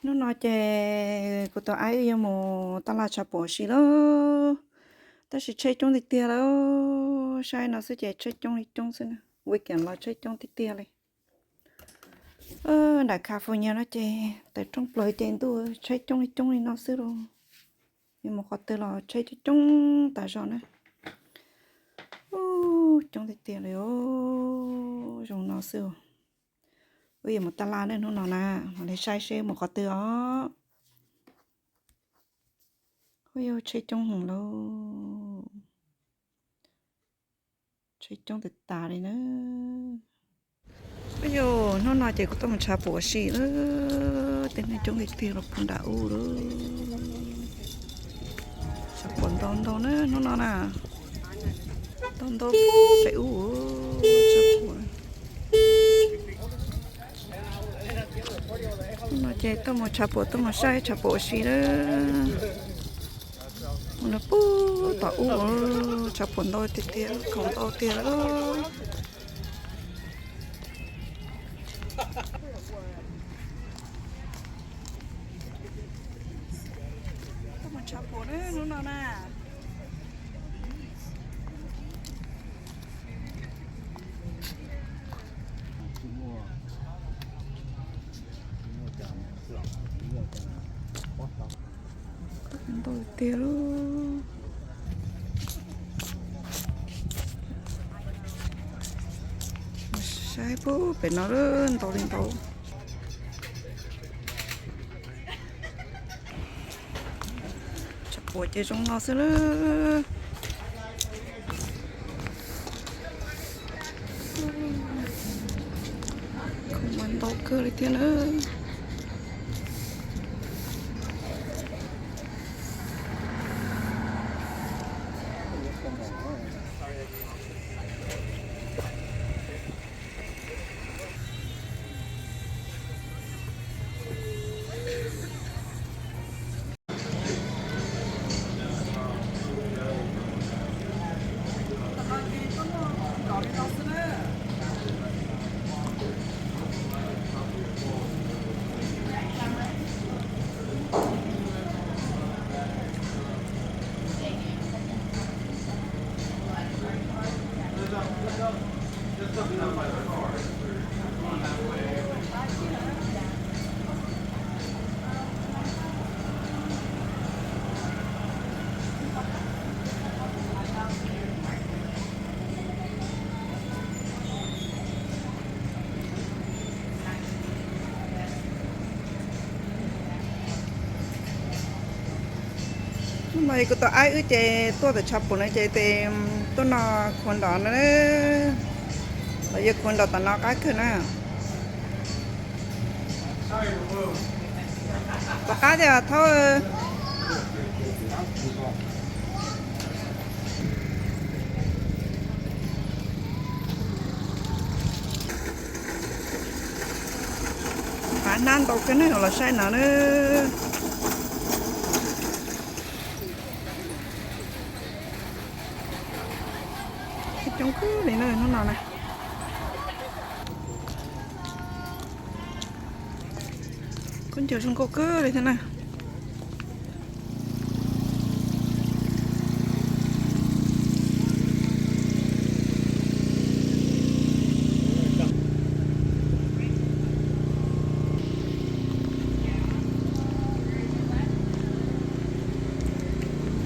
Hnub no ces kuv tus aib wb yuav mus taj laj tshav puam ua si lawm, tab sis tsheb coob tiag tiag lawm. Saib no xwb ces tsheb coob li coob xwb na, weekend los tsheb coob tiag tiag li. Nram California no ces tawm rooj plaws ces ntuj tsheb coob li coob li no xwb lauj. Yuav mus qhov twg los tsheb coob coob tas zog na. Coob tiag tiag li os, zoo no xwb. Wb yuav mus taj laj na hnub no na, mam li saib seb mus qhov twg os. Ub, yuav tsheb coob heev lauj, tsheb coob tas tas li na. Ub, yuav hnub no ces kuv tuaj mus tshav puam ua si lawm, tej neeg coob tiag tiag los puag nram ub lawm. Tshav puam ntau ntau na hnub no na, ntau ntau pem ub. Hnub no ces tuaj mus tshav puam, tuaj mus saib tshav puam ua si lawm. Mus no puag tom ub, tshav puam ntau tiag tiag, khoom ntau tiag lawm. Tuaj mus tshav puam na hnub no na. Ntau tiag lauj. Saib puag pem no ntau li ntau. Tshav puam ces zoo no xwb lawm. Khoom mas ntau kawg li thiab na. Hnub no kuv tus aib wb ces tuaj tom tshav puam no ces tes tuaj no khuav nrov no, los yog khuav nrov tom no qab kawg na. Tom qab tiag thaub. Qav hnab ntau kawg na, los saib no na. Coob kawg li na hnub no na. Khaub ncaws zoo nkauj kawg li thiab na.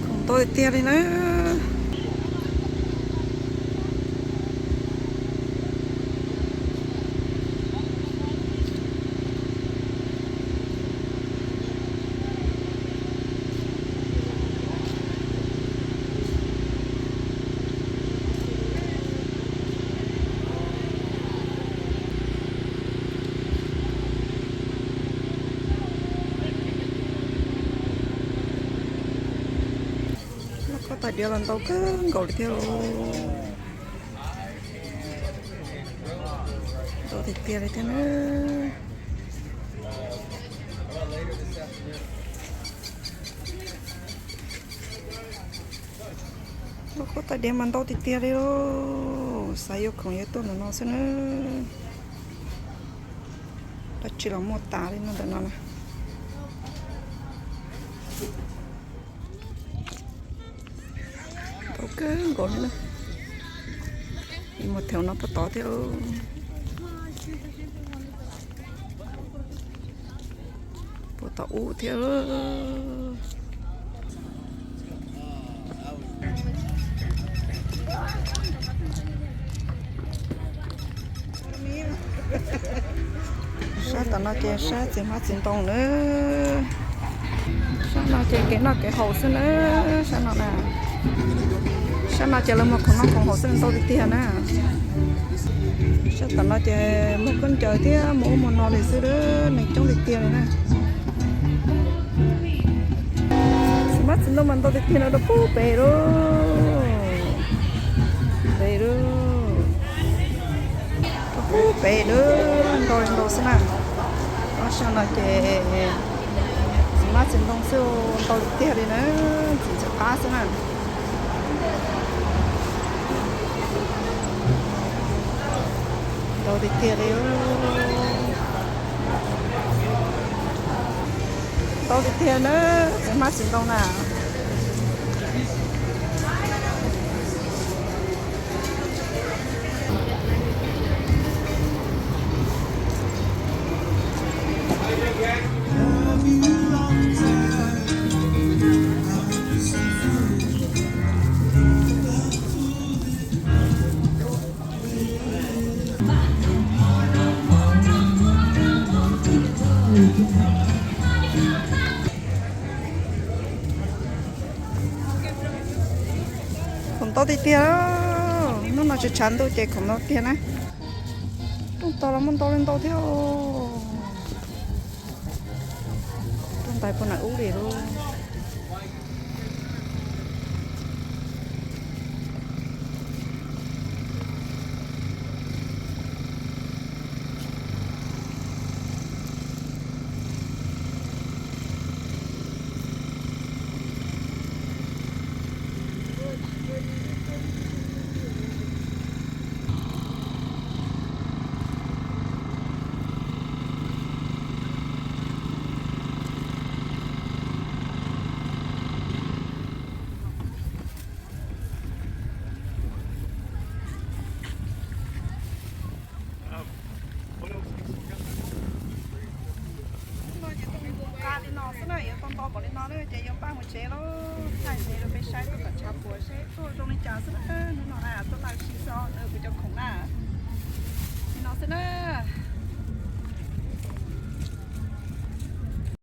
Khoom ntau tiag tiag li na. Loj koj tais diav los ntau kawg nkaus li thiab lauj. Ntau tiag tiag li thiab na. Loj koj tais diav mas ntau tiag tiag li lauj. Xav yuav khoom yuav tuaj ntawm no xwb na. Dab tsi los muaj tas li no ntawm no na. kawg nkaus li na. Mus theem no puag tod thiab. Puag tod ub thiab. Sab tom no ces sab txiv hmab txiv ntoo na. Sab no ces kev noj kev haus xwb na. Sab no na, sab no ces lawv muag khoom noj khoom haus xwb ntau tiag tiag na. Sab tom no ces muag khaub ncaws thiab muag ub muag no li xwb, neeg coob tiag tiag li na. Txiv hmab txiv ntoo mas ntau tiag tiag no rau pub pem lawm. Pem lawm. Rau pub pem lawm, ntau li ntau xwb na. Ob sab no ces txiv hmab txiv ntoo xwb, ntau tiag tiag li na, txiv ntxim qab xwb na. Ntau tiag tiag li. Ntau tiag tiag na, txiv hmab txiv ntoo na. Khoom ntau tiag tiag, hnub no tsis tshav ntuj ces khoom ntau tiag na. Rooj tog los muaj ntau li ntau thiab. Rooj ntais puag nram ub li lauj. Hnub no ces tuaj mus mus nqa li no xwb na, yuav tau ntau npaum li no na ces yuav npaj mus tsev lauj. Thaij ntxiv rau peb saib tuaj tom